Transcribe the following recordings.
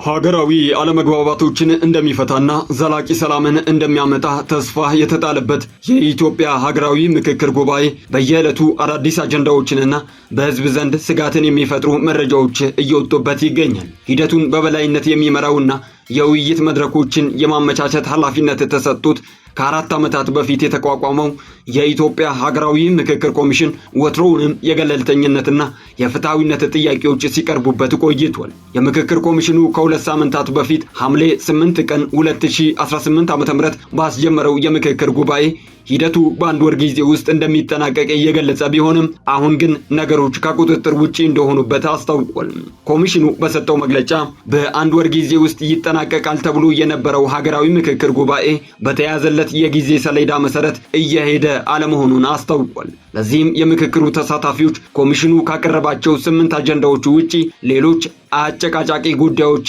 ሀገራዊ አለመግባባቶችን እንደሚፈታና ዘላቂ ሰላምን እንደሚያመጣ ተስፋ የተጣለበት የኢትዮጵያ ሀገራዊ ምክክር ጉባኤ በየዕለቱ አዳዲስ አጀንዳዎችንና በሕዝብ ዘንድ ስጋትን የሚፈጥሩ መረጃዎች እየወጡበት ይገኛል። ሂደቱን በበላይነት የሚመራውና የውይይት መድረኮችን የማመቻቸት ኃላፊነት የተሰጡት ከ4 ዓመታት በፊት የተቋቋመው የኢትዮጵያ ሀገራዊ ምክክር ኮሚሽን ወትሮውንም የገለልተኝነትና የፍትሐዊነት ጥያቄዎች ሲቀርቡበት ቆይቷል። የምክክር ኮሚሽኑ ከ2 ሳምንታት በፊት ሐምሌ 8 ቀን 2018 ዓ.ም ባስጀመረው የምክክር ጉባኤ ሂደቱ በአንድ ወር ጊዜ ውስጥ እንደሚጠናቀቅ እየገለጸ ቢሆንም አሁን ግን ነገሮች ከቁጥጥር ውጪ እንደሆኑበት አስታውቋል። ኮሚሽኑ በሰጠው መግለጫ በአንድ ወር ጊዜ ውስጥ ይጠናቀቃል ተብሎ የነበረው ሀገራዊ ምክክር ጉባኤ በተያዘለት የጊዜ ሰሌዳ መሰረት እየሄደ አለመሆኑን አስታውቋል። ለዚህም የምክክሩ ተሳታፊዎች ኮሚሽኑ ካቀረባቸው ስምንት አጀንዳዎች ውጪ ሌሎች አጨቃጫቂ ጉዳዮች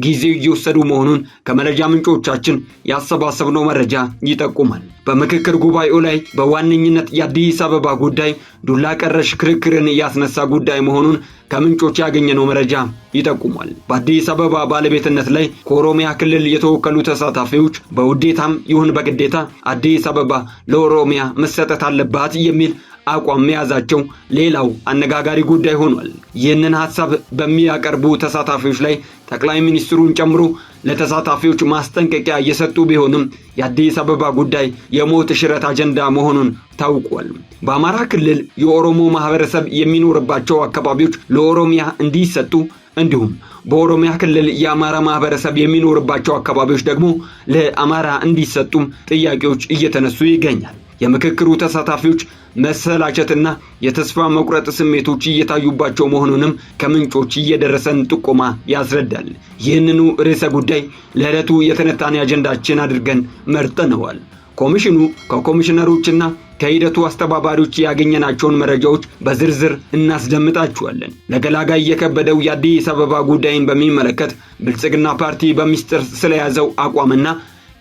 ጊዜው እየወሰዱ መሆኑን ከመረጃ ምንጮቻችን ያሰባሰብነው መረጃ ይጠቁማል። በምክክር ጉባኤው ላይ በዋነኝነት የአዲስ አበባ ጉዳይ ዱላ ቀረሽ ክርክርን ያስነሳ ጉዳይ መሆኑን ከምንጮች ያገኘነው መረጃ ይጠቁማል። በአዲስ አበባ ባለቤትነት ላይ ከኦሮሚያ ክልል የተወከሉ ተሳታፊዎች በውዴታም ይሁን በግዴታ አዲስ አበባ ለኦሮሚያ መሰጠት አለባት የሚል አቋም መያዛቸው ሌላው አነጋጋሪ ጉዳይ ሆኗል። ይህንን ሀሳብ በሚያቀርቡ ተሳታፊዎች ላይ ጠቅላይ ሚኒስትሩን ጨምሮ ለተሳታፊዎች ማስጠንቀቂያ እየሰጡ ቢሆንም የአዲስ አበባ ጉዳይ የሞት ሽረት አጀንዳ መሆኑን ታውቋል። በአማራ ክልል የኦሮሞ ማህበረሰብ የሚኖርባቸው አካባቢዎች ለኦሮሚያ እንዲሰጡ እንዲሁም በኦሮሚያ ክልል የአማራ ማህበረሰብ የሚኖርባቸው አካባቢዎች ደግሞ ለአማራ እንዲሰጡም ጥያቄዎች እየተነሱ ይገኛል። የምክክሩ ተሳታፊዎች መሰላቸትና የተስፋ መቁረጥ ስሜቶች እየታዩባቸው መሆኑንም ከምንጮች እየደረሰን ጥቆማ ያስረዳል። ይህንኑ ርዕሰ ጉዳይ ለዕለቱ የትንታኔ አጀንዳችን አድርገን መርጠነዋል። ኮሚሽኑ ከኮሚሽነሮችና ከሂደቱ አስተባባሪዎች ያገኘናቸውን መረጃዎች በዝርዝር እናስደምጣችኋለን። ለገላጋይ የከበደው የአዲስ አበባ ጉዳይን በሚመለከት ብልጽግና ፓርቲ በሚስጥር ስለያዘው አቋምና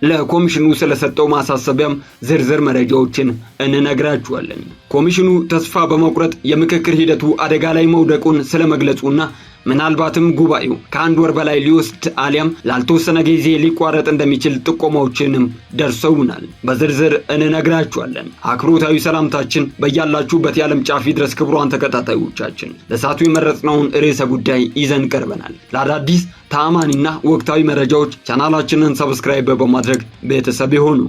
ለኮሚሽኑ ስለሰጠው ማሳሰቢያም ዝርዝር መረጃዎችን እንነግራችኋለን። ኮሚሽኑ ተስፋ በመቁረጥ የምክክር ሂደቱ አደጋ ላይ መውደቁን ስለመግለጹና ምናልባትም ጉባኤው ከአንድ ወር በላይ ሊወስድ አሊያም ላልተወሰነ ጊዜ ሊቋረጥ እንደሚችል ጥቆማዎችንም ደርሰውናል። በዝርዝር እንነግራችኋለን። አክብሮታዊ ሰላምታችን በያላችሁበት የዓለም ጫፍ ይድረስ። ክቡራን ተከታታዮቻችን፣ ለሰዓቱ የመረጥነውን ርዕሰ ጉዳይ ይዘን ቀርበናል። ለአዳዲስ ተአማኒና ወቅታዊ መረጃዎች ቻናላችንን subscribe በማድረግ ቤተሰብ ይሁኑ።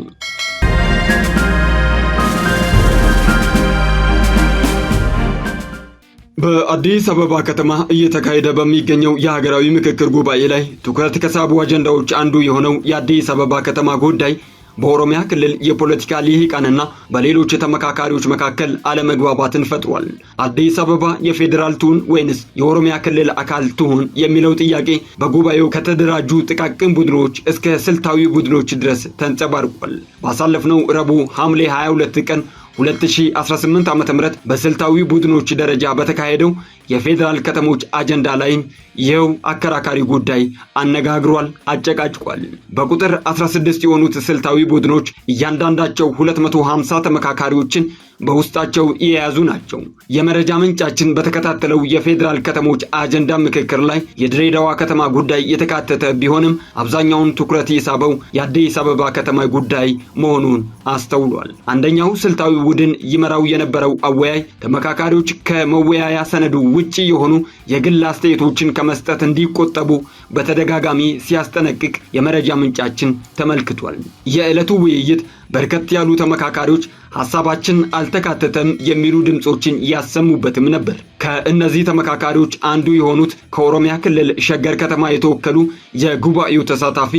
በአዲስ አበባ ከተማ እየተካሄደ በሚገኘው የሀገራዊ ምክክር ጉባኤ ላይ ትኩረት ከሳቡ አጀንዳዎች አንዱ የሆነው የአዲስ አበባ ከተማ ጉዳይ በኦሮሚያ ክልል የፖለቲካ ልሂቃንና በሌሎች ተመካካሪዎች መካከል አለመግባባትን ፈጥሯል። አዲስ አበባ የፌዴራል ትሁን ወይንስ የኦሮሚያ ክልል አካል ትሁን የሚለው ጥያቄ በጉባኤው ከተደራጁ ጥቃቅን ቡድኖች እስከ ስልታዊ ቡድኖች ድረስ ተንጸባርቋል። ባሳለፍነው ረቡዕ ሐምሌ 22 ቀን 2018 ዓ.ም በስልታዊ ቡድኖች ደረጃ በተካሄደው የፌዴራል ከተሞች አጀንዳ ላይም ይኸው አከራካሪ ጉዳይ አነጋግሯል፣ አጨቃጭቋል። በቁጥር 16 የሆኑት ስልታዊ ቡድኖች እያንዳንዳቸው 250 ተመካካሪዎችን በውስጣቸው የያዙ ናቸው። የመረጃ ምንጫችን በተከታተለው የፌዴራል ከተሞች አጀንዳ ምክክር ላይ የድሬዳዋ ከተማ ጉዳይ የተካተተ ቢሆንም አብዛኛውን ትኩረት የሳበው የአዲስ አበባ ከተማ ጉዳይ መሆኑን አስተውሏል። አንደኛው ስልታዊ ቡድን ይመራው የነበረው አወያይ ተመካካሪዎች ከመወያያ ሰነዱ ውጪ የሆኑ የግል አስተያየቶችን ከመስጠት እንዲቆጠቡ በተደጋጋሚ ሲያስጠነቅቅ የመረጃ ምንጫችን ተመልክቷል። የዕለቱ ውይይት በርከት ያሉ ተመካካሪዎች ሀሳባችን አልተካተተም የሚሉ ድምፆችን ያሰሙበትም ነበር። ከእነዚህ ተመካካሪዎች አንዱ የሆኑት ከኦሮሚያ ክልል ሸገር ከተማ የተወከሉ የጉባኤው ተሳታፊ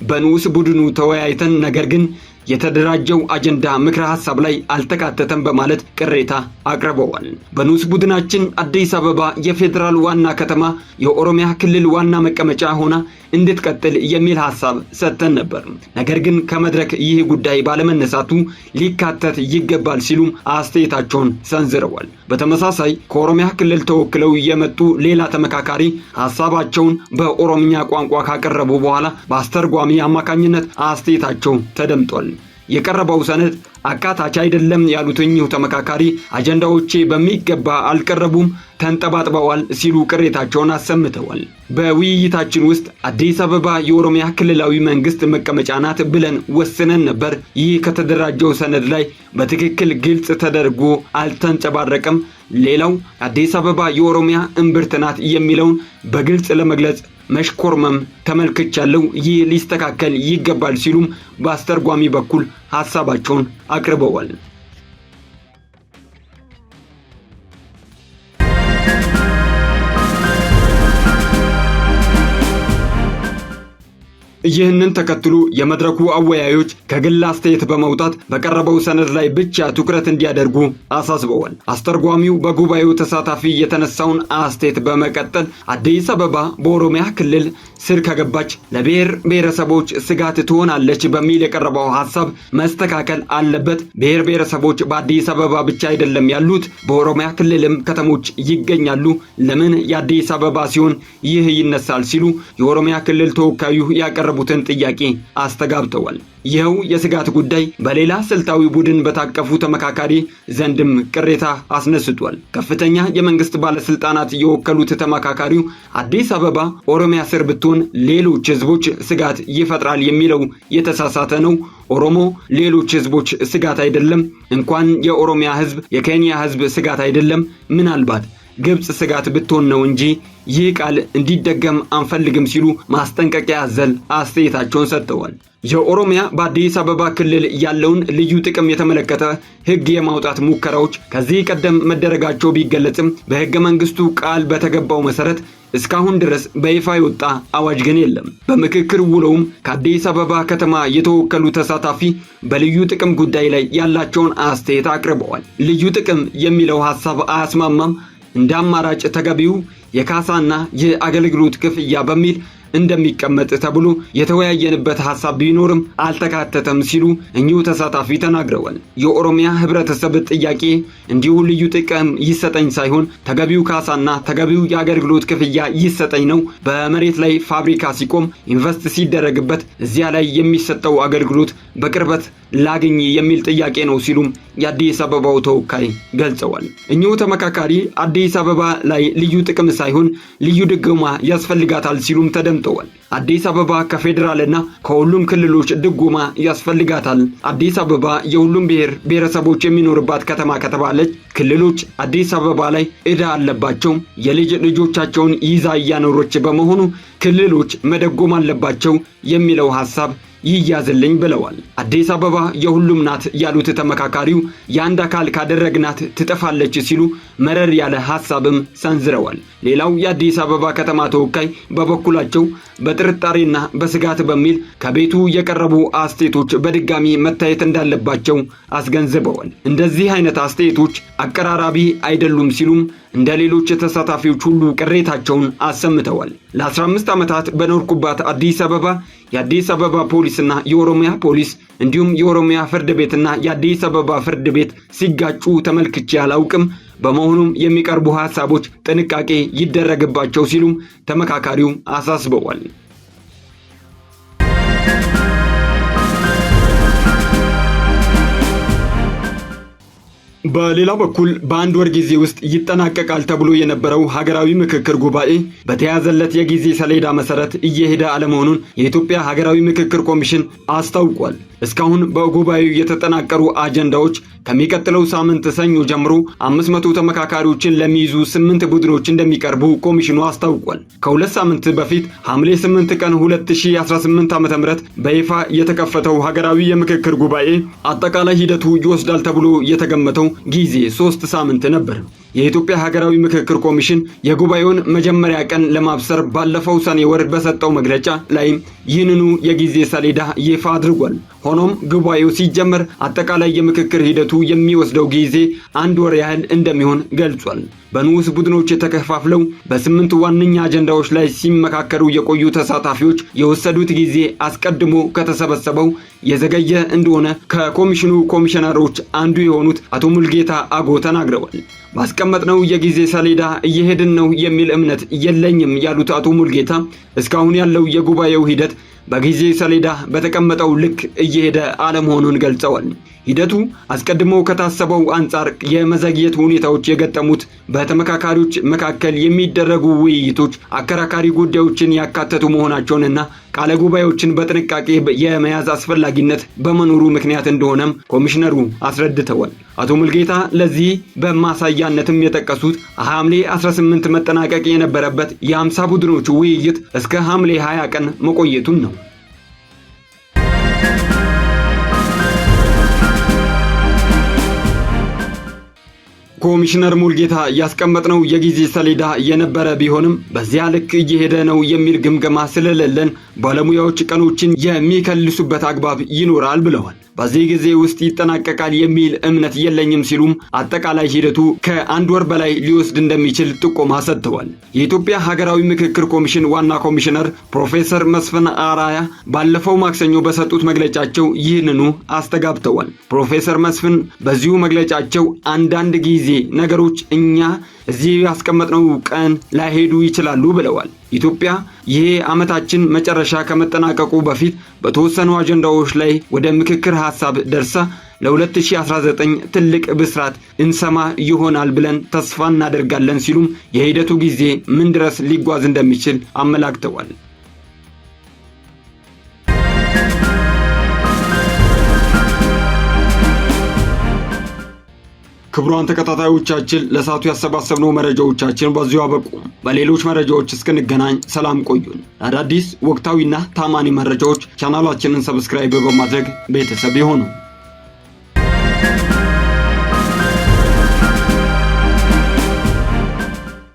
በንዑስ ቡድኑ ተወያይተን ነገር ግን የተደራጀው አጀንዳ ምክረ ሀሳብ ላይ አልተካተተም በማለት ቅሬታ አቅርበዋል። በንዑስ ቡድናችን አዲስ አበባ የፌዴራል ዋና ከተማ፣ የኦሮሚያ ክልል ዋና መቀመጫ ሆና እንድትቀጥል የሚል ሀሳብ ሰጥተን ነበር። ነገር ግን ከመድረክ ይህ ጉዳይ ባለመነሳቱ ሊካተት ይገባል ሲሉም አስተያየታቸውን ሰንዝረዋል። በተመሳሳይ ከኦሮሚያ ክልል ተወክለው የመጡ ሌላ ተመካካሪ ሀሳባቸውን በኦሮምኛ ቋንቋ ካቀረቡ በኋላ በአስተርጓሚ አማካኝነት አስተያየታቸው ተደምጧል። የቀረበው ሰነድ አካታች አይደለም ያሉት እኚሁ ተመካካሪ አጀንዳዎቼ በሚገባ አልቀረቡም፣ ተንጠባጥበዋል ሲሉ ቅሬታቸውን አሰምተዋል። በውይይታችን ውስጥ አዲስ አበባ የኦሮሚያ ክልላዊ መንግስት መቀመጫ ናት ብለን ወስነን ነበር። ይህ ከተደራጀው ሰነድ ላይ በትክክል ግልጽ ተደርጎ አልተንጸባረቀም። ሌላው አዲስ አበባ የኦሮሚያ እምብርት ናት የሚለውን በግልጽ ለመግለጽ መሽኮርመም ተመልክቻለሁ። ይህ ሊስተካከል ይገባል ሲሉም በአስተርጓሚ በኩል ሀሳባቸውን አቅርበዋል። ይህንን ተከትሎ የመድረኩ አወያዮች ከግል አስተያየት በመውጣት በቀረበው ሰነድ ላይ ብቻ ትኩረት እንዲያደርጉ አሳስበዋል። አስተርጓሚው በጉባኤው ተሳታፊ የተነሳውን አስተያየት በመቀጠል አዲስ አበባ በኦሮሚያ ክልል ስር ከገባች ለብሔር ብሔረሰቦች ስጋት ትሆናለች በሚል የቀረበው ሀሳብ መስተካከል አለበት። ብሔር ብሔረሰቦች በአዲስ አበባ ብቻ አይደለም ያሉት፣ በኦሮሚያ ክልልም ከተሞች ይገኛሉ። ለምን የአዲስ አበባ ሲሆን ይህ ይነሳል? ሲሉ የኦሮሚያ ክልል ተወካዩ ያቀረቡትን ጥያቄ አስተጋብተዋል። ይኸው የስጋት ጉዳይ በሌላ ስልታዊ ቡድን በታቀፉ ተመካካሪ ዘንድም ቅሬታ አስነስቷል። ከፍተኛ የመንግስት ባለስልጣናት የወከሉት ተመካካሪው አዲስ አበባ ኦሮሚያ ስር ብትሆን ሌሎች ህዝቦች ስጋት ይፈጥራል የሚለው የተሳሳተ ነው። ኦሮሞ ሌሎች ህዝቦች ስጋት አይደለም። እንኳን የኦሮሚያ ህዝብ የኬንያ ህዝብ ስጋት አይደለም። ምናልባት ግብፅ ስጋት ብትሆን ነው እንጂ ይህ ቃል እንዲደገም አንፈልግም ሲሉ ማስጠንቀቂያ አዘል አስተያየታቸውን ሰጥተዋል። የኦሮሚያ በአዲስ አበባ ክልል ያለውን ልዩ ጥቅም የተመለከተ ህግ የማውጣት ሙከራዎች ከዚህ ቀደም መደረጋቸው ቢገለጽም በህገ መንግስቱ ቃል በተገባው መሰረት እስካሁን ድረስ በይፋ የወጣ አዋጅ ግን የለም። በምክክር ውለውም ከአዲስ አበባ ከተማ የተወከሉ ተሳታፊ በልዩ ጥቅም ጉዳይ ላይ ያላቸውን አስተያየት አቅርበዋል። ልዩ ጥቅም የሚለው ሀሳብ አያስማማም፣ እንደ አማራጭ ተገቢው የካሳና የአገልግሎት ክፍያ በሚል እንደሚቀመጥ ተብሎ የተወያየንበት ሀሳብ ቢኖርም አልተካተተም ሲሉ እኚሁ ተሳታፊ ተናግረዋል። የኦሮሚያ ህብረተሰብ ጥያቄ እንዲሁ ልዩ ጥቅም ይሰጠኝ ሳይሆን ተገቢው ካሳና ተገቢው የአገልግሎት ክፍያ ይሰጠኝ ነው። በመሬት ላይ ፋብሪካ ሲቆም ኢንቨስት ሲደረግበት እዚያ ላይ የሚሰጠው አገልግሎት በቅርበት ላግኝ የሚል ጥያቄ ነው ሲሉም የአዲስ አበባው ተወካይ ገልጸዋል። እኚሁ ተመካካሪ አዲስ አበባ ላይ ልዩ ጥቅም ሳይሆን ልዩ ድጎማ ያስፈልጋታል ሲሉም ተደምጠዋል። አዲስ አበባ ከፌዴራልና ከሁሉም ክልሎች ድጎማ ያስፈልጋታል። አዲስ አበባ የሁሉም ብሔር ብሔረሰቦች የሚኖርባት ከተማ ከተባለች ክልሎች አዲስ አበባ ላይ ዕዳ አለባቸው። የልጅ ልጆቻቸውን ይዛ እያኖረች በመሆኑ ክልሎች መደጎም አለባቸው የሚለው ሀሳብ ይያዝልኝ ብለዋል። አዲስ አበባ የሁሉም ናት ያሉት ተመካካሪው የአንድ አካል ካደረግናት ትጠፋለች ሲሉ መረር ያለ ሀሳብም ሰንዝረዋል። ሌላው የአዲስ አበባ ከተማ ተወካይ በበኩላቸው በጥርጣሬና በስጋት በሚል ከቤቱ የቀረቡ አስተያየቶች በድጋሚ መታየት እንዳለባቸው አስገንዝበዋል። እንደዚህ አይነት አስተያየቶች አቀራራቢ አይደሉም ሲሉም እንደ ሌሎች ተሳታፊዎች ሁሉ ቅሬታቸውን አሰምተዋል። ለ15 ዓመታት በኖርኩባት አዲስ አበባ የአዲስ አበባ ፖሊስና የኦሮሚያ ፖሊስ እንዲሁም የኦሮሚያ ፍርድ ቤትና የአዲስ አበባ ፍርድ ቤት ሲጋጩ ተመልክቼ አላውቅም። በመሆኑም የሚቀርቡ ሀሳቦች ጥንቃቄ ይደረግባቸው ሲሉም ተመካካሪው አሳስበዋል። በሌላ በኩል በአንድ ወር ጊዜ ውስጥ ይጠናቀቃል ተብሎ የነበረው ሀገራዊ ምክክር ጉባኤ በተያዘለት የጊዜ ሰሌዳ መሰረት እየሄደ አለመሆኑን የኢትዮጵያ ሀገራዊ ምክክር ኮሚሽን አስታውቋል። እስካሁን በጉባኤው የተጠናቀሩ አጀንዳዎች ከሚቀጥለው ሳምንት ሰኞ ጀምሮ 500 ተመካካሪዎችን ለሚይዙ 8 ቡድኖች እንደሚቀርቡ ኮሚሽኑ አስታውቋል። ከ2 ሳምንት በፊት ሐምሌ 8 ቀን 2018 ዓ.ም በይፋ የተከፈተው ሀገራዊ የምክክር ጉባኤ አጠቃላይ ሂደቱ ይወስዳል ተብሎ የተገመተው ጊዜ 3 ሳምንት ነበር። የኢትዮጵያ ሀገራዊ ምክክር ኮሚሽን የጉባኤውን መጀመሪያ ቀን ለማብሰር ባለፈው ሰኔ ወር በሰጠው መግለጫ ላይም ይህንኑ የጊዜ ሰሌዳ ይፋ አድርጓል። ሆኖም ጉባኤው ሲጀመር አጠቃላይ የምክክር ሂደቱ የሚወስደው ጊዜ አንድ ወር ያህል እንደሚሆን ገልጿል። በንዑስ ቡድኖች ተከፋፍለው በስምንት ዋነኛ አጀንዳዎች ላይ ሲመካከሩ የቆዩ ተሳታፊዎች የወሰዱት ጊዜ አስቀድሞ ከተሰበሰበው የዘገየ እንደሆነ ከኮሚሽኑ ኮሚሽነሮች አንዱ የሆኑት አቶ ሙልጌታ አጎ ተናግረዋል። ባስቀመጥነው የጊዜ ሰሌዳ እየሄድን ነው የሚል እምነት የለኝም ያሉት አቶ ሙልጌታ እስካሁን ያለው የጉባኤው ሂደት በጊዜ ሰሌዳ በተቀመጠው ልክ እየሄደ አለመሆኑን ገልጸዋል። ሂደቱ አስቀድሞ ከታሰበው አንጻር የመዘግየት ሁኔታዎች የገጠሙት በተመካካሪዎች መካከል የሚደረጉ ውይይቶች አከራካሪ ጉዳዮችን ያካተቱ መሆናቸውንና ቃለ ጉባኤዎችን በጥንቃቄ የመያዝ አስፈላጊነት በመኖሩ ምክንያት እንደሆነም ኮሚሽነሩ አስረድተዋል። አቶ ሙልጌታ ለዚህ በማሳያነትም የጠቀሱት ሐምሌ 18 መጠናቀቅ የነበረበት የ50 ቡድኖች ውይይት እስከ ሐምሌ 20 ቀን መቆየቱን ነው። ኮሚሽነር ሙልጌታ ያስቀመጥነው የጊዜ ሰሌዳ የነበረ ቢሆንም በዚያ ልክ እየሄደ ነው የሚል ግምገማ ስለሌለን ባለሙያዎች ቀኖችን የሚከልሱበት አግባብ ይኖራል ብለዋል። በዚህ ጊዜ ውስጥ ይጠናቀቃል የሚል እምነት የለኝም ሲሉም አጠቃላይ ሂደቱ ከአንድ ወር በላይ ሊወስድ እንደሚችል ጥቆማ ሰጥተዋል። የኢትዮጵያ ሀገራዊ ምክክር ኮሚሽን ዋና ኮሚሽነር ፕሮፌሰር መስፍን አራያ ባለፈው ማክሰኞ በሰጡት መግለጫቸው ይህንኑ አስተጋብተዋል። ፕሮፌሰር መስፍን በዚሁ መግለጫቸው አንዳንድ ጊዜ ነገሮች እኛ እዚህ ያስቀመጥነው ቀን ላይሄዱ ይችላሉ ብለዋል። ኢትዮጵያ ይሄ ዓመታችን መጨረሻ ከመጠናቀቁ በፊት በተወሰኑ አጀንዳዎች ላይ ወደ ምክክር ሐሳብ ደርሳ ለ2019 ትልቅ ብስራት እንሰማ ይሆናል ብለን ተስፋ እናደርጋለን ሲሉም የሂደቱ ጊዜ ምን ድረስ ሊጓዝ እንደሚችል አመላክተዋል። ክቡራን ተከታታዮቻችን ለሰዓቱ ያሰባሰብነው መረጃዎቻችን በዚሁ አበቁ። በሌሎች መረጃዎች እስክንገናኝ ሰላም ቆዩን። ለአዳዲስ ወቅታዊና ታማኒ መረጃዎች ቻናላችንን subscribe በማድረግ ቤተሰብ ይሁኑ።